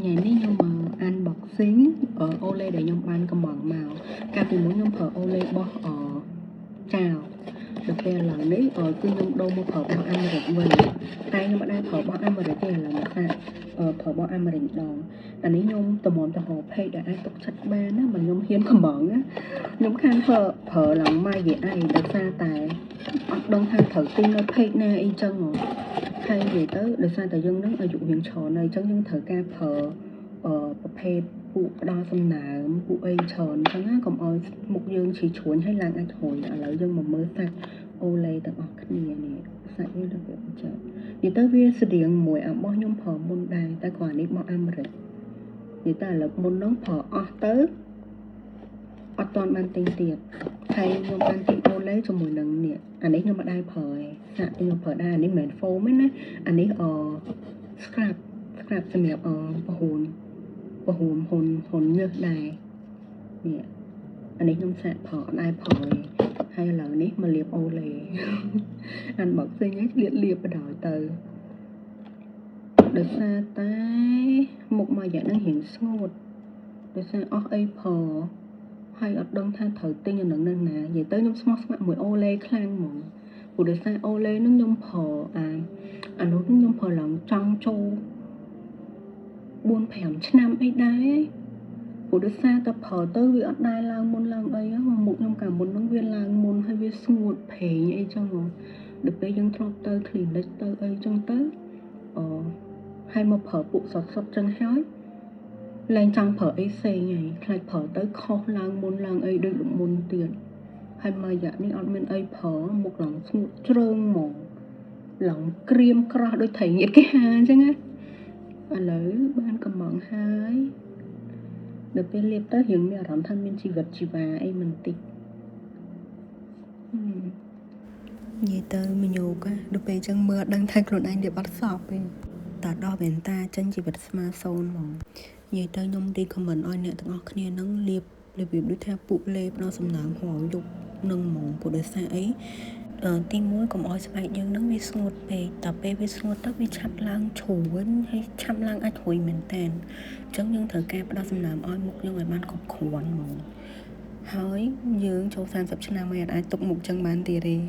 ថ្ងៃនេះខ្ញុំមក unboxing Olay ដែលខ្ញុំបានកម្ម៉ង់មកកាលពីមុនខ្ញុំប្រើ Olay របស់ចៅដល់ពេលឥឡូវនេះគឺខ្ញុំដូរមកប្រើរបស់អាមេរិកវិញតែខ្ញុំមិនដែលប្រើរបស់អាមេរិកទេឥឡូវមកសាកប្រើរបស់អាមេរិកម្ដងអានេះខ្ញុំតម្រាំទៅរក page ដែលអាចទុកចិត្តបានណាបើខ្ញុំហ៊ានកម្ម៉ង់ណាខ្ញុំខានប្រើប្រើឡើងម៉ាយឯងដោយសារតែអត់ដឹងថាត្រូវទិញនៅ page ណាអីចឹងហ៎ហើយនិយាយទៅដោយសារតែយើងនឹងអាយុរៀងច្រើនហើយអញ្ចឹងយើងត្រូវការប្រើប្រភេទពួកផ្ដល់សំណើមពួកអីច្រើនអញ្ចឹងណាកុំឲ្យមុខយើងជ្រីជ្រួញហើយឡើងអាចរុយឥឡូវយើងមកមើលសាច់ Olay ទាំងអស់គ្នានេះសាច់នេះរបៀបអញ្ចឹងនិយាយទៅវាស្តៀងមួយអារបស់ខ្ញុំប្រើមុនដែរតែគ្រាន់នេះរបស់អាមេរិកនិយាយទៅឥឡូវមុនហ្នឹងប្រើអស់ទៅអត់ទាន់បានទិញទៀតហើយខ្ញុំបានទិញ Olay ជាមួយនឹងនេះអានេះខ្ញុំមិនដែរប្រើទេសាកទិញមកប្រើដែរអានេះមិនមែន foam ទេណាអានេះអ scrub scrub សម្រាប់អពហូនពហូមហ៊ុនហ៊ុនញើសដែរនេះអានេះខ្ញុំសាកប្រើអត់ដែរប្រើទេហើយឥឡូវនេះមកលាប Olay unboxing ហ្នឹងលៀបលាបបដ ாய் ទៅដោយសារតែមុខមួយរយៈហ្នឹងរៀងស្ងួតដោយសារអស់អីប្រើហើយអត់ដឹងថាត្រូវទិញអានឹងនៅណានិយាយទៅខ្ញុំស្មោះស្ម័គ្រមួយ Olay ខ្លាំងហ្មងព្រោះដោយសារ Olay ហ្នឹងខ្ញុំប្រើអាអានោះខ្ញុំប្រើឡើងចង់ចូល4 5ឆ្នាំអីដែរព្រោះដោយសារតែប្រើទៅវាអត់ដែរឡើងមុនឡើងអីមុខខ្ញុំកាលមុនហ្នឹងវាឡើងមុនហើយវាស្ងួតប្រេងអីចឹងដល់ពេលយើងធ្លាប់ទៅ clinic ទៅអីចឹងទៅអហើយមកប្រើពួកសុតសុតចឹងហើយលែងចង់ប្រើអីផ្សេងហើយខ្លាចប្រើទៅខុសឡើងមុនឡើងអីដូចមុនទៀតហើយមួយរយៈនេះអត់មានអីប្រើមុខឡើងស្ងួតជ្រើងហ្មងឡើងក្រៀមក្រោះដូចត្រីងៀតគេហាអញ្ចឹងណាឥឡូវបានកំងហើយដល់ពេលលាបទៅរៀងមានអារម្មណ៍ថាមានជីវិតជីវ៉ាអីមិនតិចនិយាយទៅមញោកដល់ពេលអញ្ចឹងមើលអត់ដឹងថាខ្លួនឯងលាបអត់សពទេតដោះវ៉ែនតាចេញជីវិតស្មើសូន្យហ្មងនិយាយទៅខ្ញុំ recommend ឲ្យអ្នកទាំងអស់គ្នានឹងលាបរបៀបដូចថាពួកលេបដល់សំណើមរាល់យប់នឹងហ្មងព្រោះដោយសារអីទី1កុំឲ្យស្បែកយើងនឹងវាស្ងួតពេកតែពេលវាស្ងួតទៅវាឆាប់ឡើងជ្រួញហើយឆាប់ឡើងអាចរុយមែនតើអញ្ចឹងយើងត្រូវការផ្ដល់សំណើមឲ្យមុខយើងឲ្យបានគ្រប់គ្រាន់ហ្មងហើយយើងចូល30ឆ្នាំហើយអត់អាចទុកមុខចឹងបានទៀតទេ។